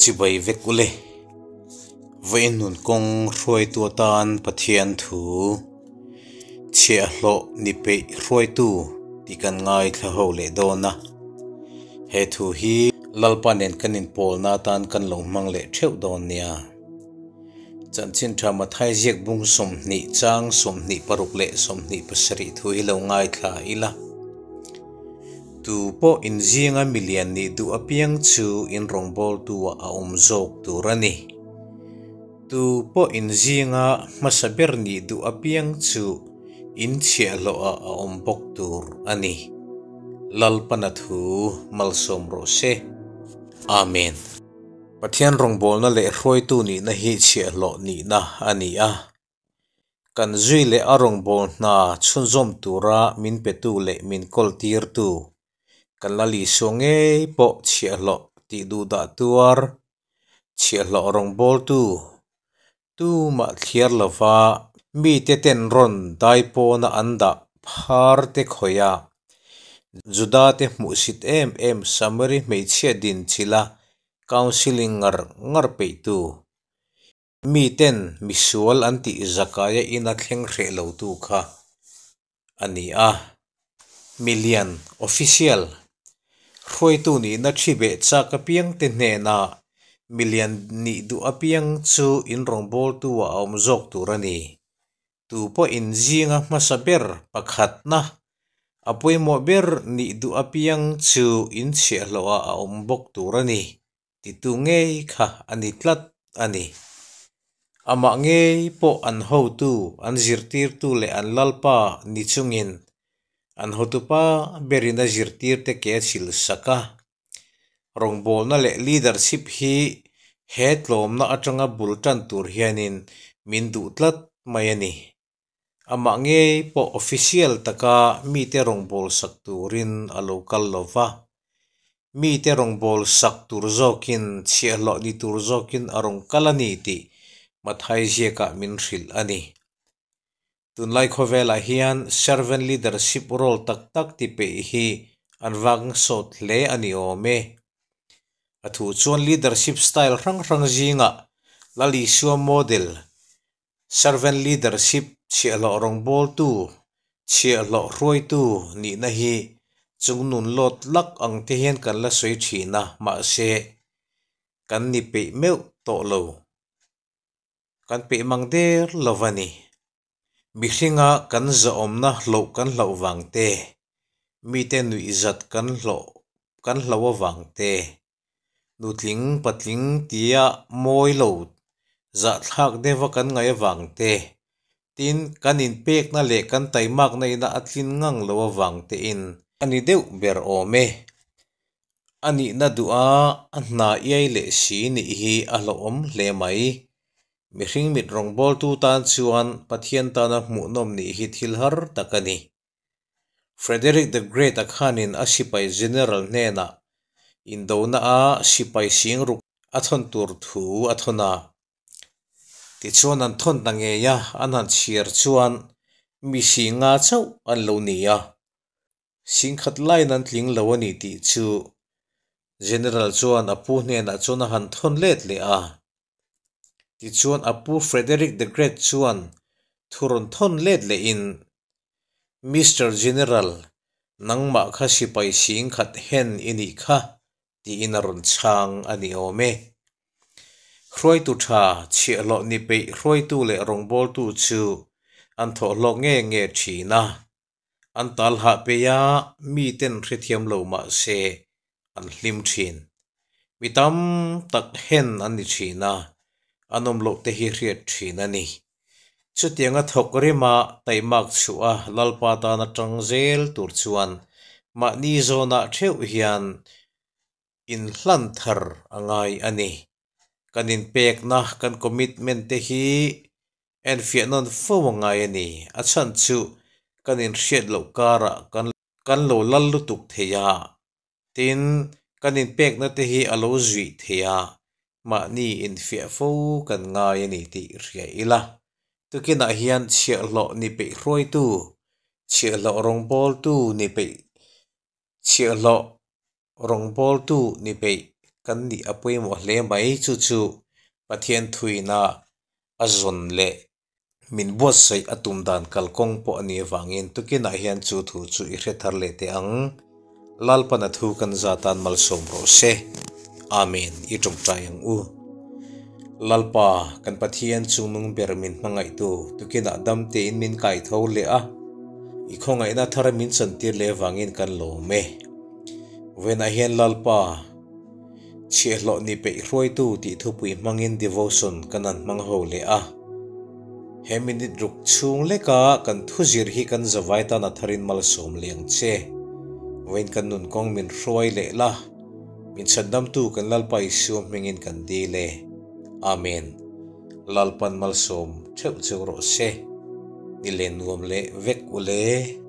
Chibai vek ule. Vawiin nun kawng hruaitu atan Pathian thu chhiahhlawh ni peih hruaitu tih kan ngaithla ho leh dawn a. He thu hi Lalpa nen kan inpawlna atan kan lo hmang leh theuh dawn nia. Chanchin tha Mathai ziak bung 20 chang 26 leh 27 thu hi lo ngaithla ila. Tu pawh inzinga milian nih duh apiang chu in rawngbawltu ah a awm zawk tur a ni. Tu pawh inzinga hmasa ber nih duh apiang chu in chhiahhlawh ah a awm bawk tur a ni. Lalpana thu malsawm rawh se. Amen. Pathian rawngbawlna leh hruaitu nihna hi chhiahhlawh nihna a ni a. Kan zui leh a rawngbâwl hna chhunzawm tura min petu leh min kawltirtu kan la Isua ngei pawh chhiahhlawh tih duhdah tuar, chhiahhlawh rawngbâwltu tumah thliar lova mite ten rawn dai pawna an dah phar te khawih a, Juda te hmuhsit em em Samari hmeichhia din chila counselling ngar ngar peihtu. Miten misual an tih zakaia ina thleng hreh lotu kha a ni a. Milian, official, hruaitu nihna thi beh chak apiangte hnena milian nih duh apiang chu in rawngbawltu ah a awm zawk tur a ni. Tu pawh inzinga hmasa ber pakhatna a pawimawh ber nih duh apiang chu inchhiahhlawh ah a awm bawk tur a ni. Titu ngei kha a ni tlat a ni. Amah ngei pawh an hotu, an zirtirtu leh an lalpa ni chungin an hotupa berin a zirtirte ke a chhil sak a. Rawngbawlna leh leadership hi he tlawmna atanga bul tan tur hianin min duh tlat mai a ni. Amah ngei pawh official taka mite rawngbâwl sak turin a lo kal lo va, mite rawngbâwl sak tur zawkin, chhiahhlawh ni tur zawkin a rawn kal a ni tih Mathai ziakah min hrilh a ni. Tunlai khawvelah hian servant leadership role tak tak ti peih hi an vak sawt hle a ni awm e. A thu chuan leadership style hrang hrang zingah Lal Isua model, Servant leadership chhiahhlawh rawngbawltu, chhiahhlawh hruaitu nihna hi chungnun lawt lak ang te hian kan la sawi thin a, mahse kan ni peih meuh tawh lo. Kan peih mang der lo va ni. Mihringa kan zahawmna hlauh kan hlauh vang te, mite nuihzat kan hlawh kan hlauh avang te, Nutling patling tia mawi lo zahthlak deuha kan ngaih avang te, tin kan inpekna leh kan taimakna ina a tlin ngang lo avang tein a ni deuh ber awm e. A nihna duha a hna iai leh si nih hi a hlauhawm hle mai. Mihring mit rawngbawltu tan chuan Pathian tana hmuhnawm nih hi thil har tak a ni. Frederick the Great-a khanin a sipai general hnenah indona a sipai singruk a thawn tur thu a thawn a. Tichuan an thawn ta ngei a, an han chhiar chuan mi singa chauh an lo ni a. Singkhat laiin an tling lo a ni tih chu General chuan a pu hnenah chuan a han thawn let leh a. Tichuan a pu Frederick the Great chuan thu rawn thawn let lehin, Mister General, nangmah kha sipai singkhat hen i nih kha, tiin a rawn chhang a ni awm e. Hruaitu tha, chhiahhlawh ni peih hruaitu leh rawngbawltu chu an thawhhlawk nge nge thin a. An tal hah peih a, miten hrethiam lo mah se an hlim thin. Mi tam tak hen an ni thin a, an awm loh te hi hriat thin a ni. Chutianga thawk rima taimak chhuah a Lalpa tana tang zel tur chuan mahni zawnah theuh hian inhlan thar a ngai a ni. Kan inpekna, kan commitment te hi enfiah nawn fo a ngai a ni. A chhan chu kan inhriat loh karah kan kan lo lal lutuk thei a, tin kan inpekna te hi a lo zuih thei a, mahni infiah fo kan ngai a ni tih hria ila. Tukinah hian chhiahhlawh ni peih hruaitu, chhiahhlawh rawngbawltu ni peih chhiahhlawh rawngbawltu ni peih kan nih a pawimawh hle mai. Chu chu Pathian thuina a zawn leh min buatsaih a tum dan kalkawng pawh a nih avangin tukinah hian chu thu chu i hre thar leh teh ang. Lalpan a thu kan za tan malsawm rawh se. Amen. I tawngtai ang u. Lalpa, kan Pathian chungnung ber min hmangaihtu, tukinah dam tein min kai tho leh a, i khawngaihna thar min chantir leh avangin kan lawm e. Vawiinah hian Lalpa, Chhiahhlawh ni peih hruaitu tih thupui hmangin devotion kan han hmang ho leh a. He minute ruk chhung leka kan thuzir hi kan zavai tan a tharin malsawm leh ang che. Vawiin kan nun kawng min hruai leh la, min chhandamtu kan Lalpa Isua hmingin kan dil e. Amen. Lalpan malsawm theuh cheu rawh se. Ni len nuam leh vek u le.